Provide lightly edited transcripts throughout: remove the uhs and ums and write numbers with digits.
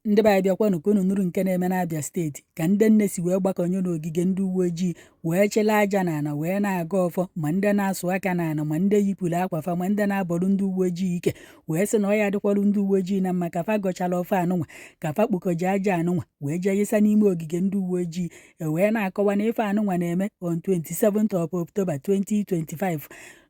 Ndị be anyị, bịakwanụ ka unu nụrụ nke na-eme n'Abịa Steeti, ka ndị nne si wee gbakọnye n'ogige ndị uwe ojii wee chịla aja n'ala wee na-agọ ọfọ, ma ndị na-asụ aka n'ala, ma ndị yipụrụ akwa fa, ma ndị na-abọrụ ndị uwe ojii ike, wee sị na ọ ya adịkwalụ ndị uwe ojii na mma ka fa gọchala ọfọ anụnwa, ka fa kpokọji aja anụnwa wee jee yịsa n'ime ogige ndị uwe ojii. E wee na-akọwa na ife anụnwa na-eme on 27th of October 2025,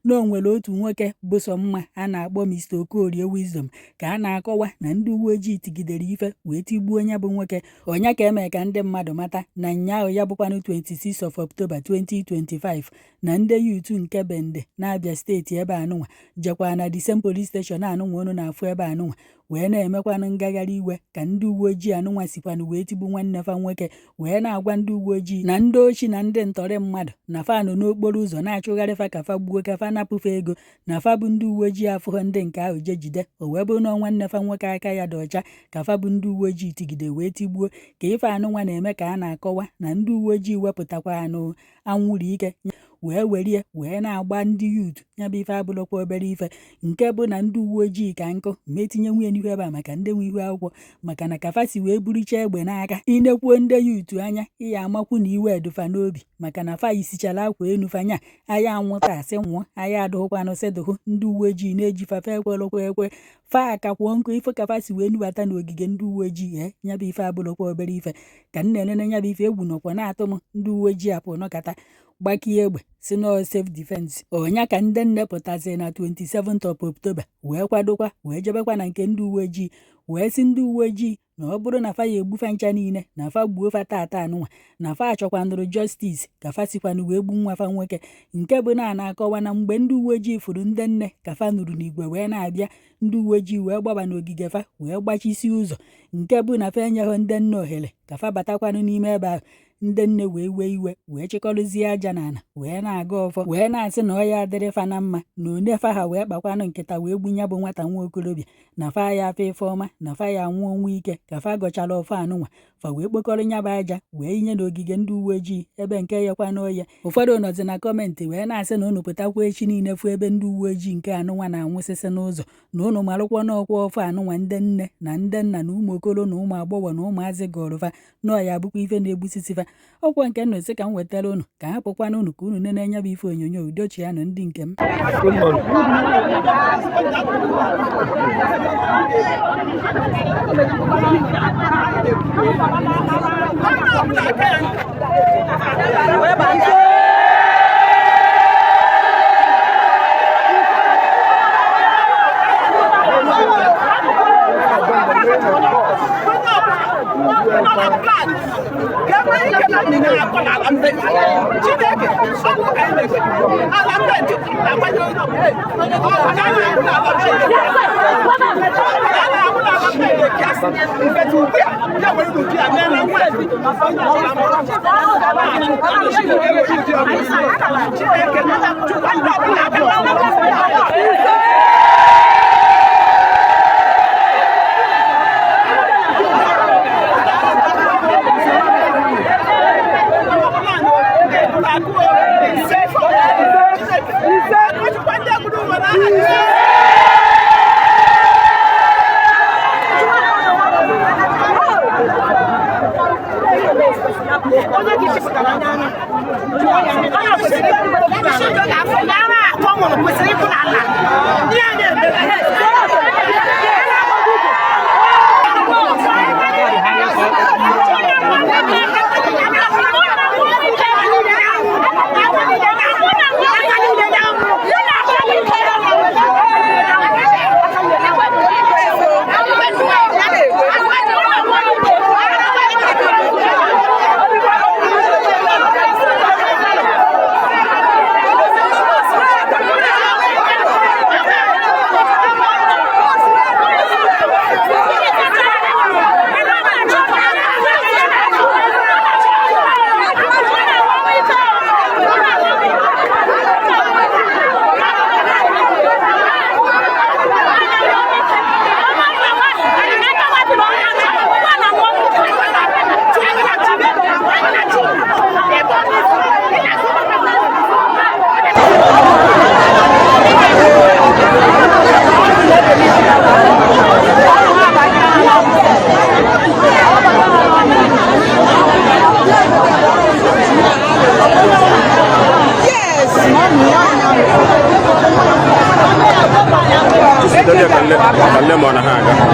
na o nwere otu nwoke bụ sọ mma a na-akpọ Mr. Okorie Wisdom, ka a na-akọwa na ndị uwe ojii tigidere ife wee tigbuo onye bụ nwoke onye ka eme ka ndị mmadụ mata na nyaahụ ya bụkwanụ 26 of October 2025, na ndị youth nke Bende na-Abịa Steeti ebe anụnwa jekwa na the same police station anụnwa unu na-afụ ebe anụnwa wee na-emekwanụ ngagharị iwe ka ndị uwe ojii anụnwa sikwanụ wee tigbu nwanne fa nwoke, wee na-agwa ndị uwe ojii na ndị ochi na ndị ntọrị mmadụ na fa nọ n'okporo ụzọ na-achụgharị fa ka fa gbuo, ka fa napụfe ego, na fa bụ ndị uwe ojii afụghọ ndị nke ahụ je jide. O wee bụrụ na nwanne fa nwoke aka ya dị ọcha ka fa bụ ndị uwe ojii tigide wee tigbuo. Ka ife anụnwa na-eme, ka a na-akọwa na ndị uwe ojii wepụtakwa anụ anwụrụ ike wee werie wee na-agba ndị youth. Ya bụ ife abụrụkwa obere ife, nke bụ na ndị uwe ojii ka nkụ ma etinye nwunye n'ihu ebe a maka ndị nwe ihu akwụkwọ, maka na ka fa si wee burucha egbe n'aka inekwuo ndị youth anya, ịya amakwu na iwe dụfa n'obi, maka na fa isichara akwa enu fanya aya anwụta asị nwụọ aya adụghụkwanụ sị dụhụ. Ndị uwe ojii na-eji fafe ekwerụkwa ekwe fa akakwuo nkụ ife ka fa si wee nubata n'ogige ndị uwe ojii. Ee, ya bụ ife abụrụkwa obere ife. Ka m na-enene ya bụ ife, egwu nọkwa na-atụ m. Ndị uwe ojii apụ nọkata gbakie egbe si nọọ self defense. Ọnya ka ndị nne pụtazi na 27th of October wee kwadokwa wee jebekwa na nke ndị uwe ojii, wee sị ndị uwe ojii na ọ bụrụ na fa ya egbufa ncha niile, na fa gbuo fa tata anụnwa, na fa achọkwanụrụ justice ka fa sikwanụ wee gbu nwa fa nwoke. Nke bụ na a na-akọwa na mgbe ndị uwe ojii fụrụ ndị nne ka fa nụrụ n'igwe wee na-abịa, ndị uwe ojii wee gbaba n'ogige fa wee gbachisi ụzọ, nke bụ na fa enyeghị ndị nne ohere ka fa batakwanụ n'ime ebe ahụ. Ndị nne wee wee iwe wee chịkọrọzie aja n'ala wee na-aga ọfọ, wee na-asị na ọ ya adịrị fa na mma na one fa ha wee kpakwanụ nkịta wee gbu ya bụ nwata nwa okorobịa, na fa ya afọ ife ọma, na fa ya anwụ ọnwụ ike. Ka fa gọchara ọfọ anụnwa, fa wee kpokọrọ nya bụ aja wee inye n'ogige ndị uwe ojii ebe nke yekwa n'oye. Ụfọdụ nọzi na comment wee na-asị na unu pụtakwa echi niile fụ ebe ndị uwe ojii nke anụnwa na-anwụsịsị n'ụzọ, na unu marụkwa n'ọkwa ọfọ anụnwa ndị nne na ndị nna na ụmụ okoro na ụmụ agbọghọ na ụmụazị gọrụfa nọọ ya bụkwa ife na-egbusisi fa. Ọkwa nke nnụ sị ka m wetara unu, ka hapụkwana unu ka unu nene nya bụ ife onyonyo. Udochianụ, ndị nke m. Good morning. anaghị aga.